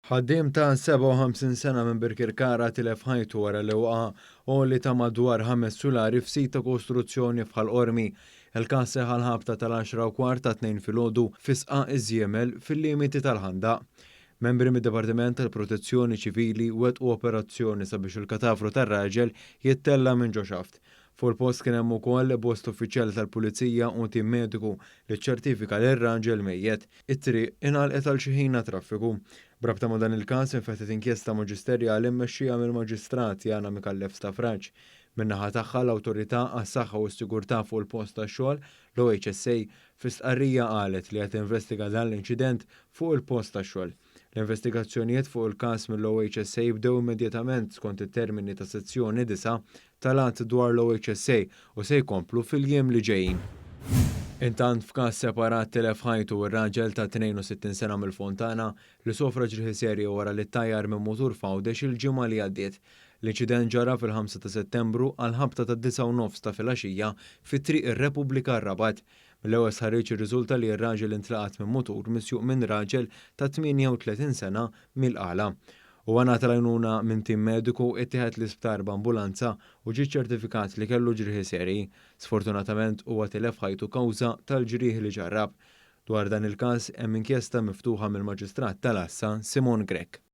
Ħaddiem ta' 57 sena minn Birkirkara tilef ħajtu wara li waqa' għoli ta' madwar ħames sulari f'sit ta' kostruzzjoni f'Ħal Qormi. Il-każ seħħ għall-ħabta tal-għaxra u kwart tat-Tnejn filgħodu fi Sqaq iż-Żiemel fil-limiti tal-Ħandaq. Membri mid-Dipartiment tal-Protezzjoni Ċivili wettqu operazzjoni sabiex il-katavru tar-raġel jittella' minn ġo xaft. Fuq il-post kien hemm ukoll bosta uffiċjali tal-Pulizija u tim mediku li ċċertifika li r-raġel mejjet. It-triq ingħalqet għal xi ħin għat-traffiku. B'rabta ma' dan il-każ infetħet inkjesta maġisterjali mmexxija mill-Maġistrat Yana Micallef Stafrace. Min-naħa tagħha l-Awtorità għas-Saħħa u s-Sigurtà fuq il-Post tax-Xogħol, l-OHSA, fi stqarrija qalet li qed tinvestiga dan l-inċident fuq il-post tax-xogħol. L-investigazzjonijiet fuq il-każ mill-OHSA bdew immedjatament skont it-termini ta' Sezzjoni 9 tal-Att dwar l-OHSA u se jkomplu fil-jiem li ġejjin. Intant f'każ separat tilef ħajtu r-raġel ta' 62 sena mill-Fontana li sofra ġrieħi serji wara li ttajjar minn mutur f'Għawdex il-ġimgħa li għaddiet. L-inċident ġara fil-ħamsa ta' Settembru għall-ħabta tad-disgħa u nofs ta' filgħaxija fi Triq ir-Repubblika r-Rabat. Mill-ewwel stħarriġ irriżulta li r-raġel intlaqat minn mutur misjuq minn raġel ta' 38 sena mill-Qala. Huwa ngħata l-għajnuna minn tim mediku, ittieħed l-isptar b'ambulanza u ġie ċċertifikat li kellu ġrieħi serji. Sfortunatament huwa tilef ħajtu kawża tal-ġrieħi li ġarrab. Dwar dan il-każ hemm inkjesta miftuħa mill-Maġistrat tal-Għassa Simone Grech.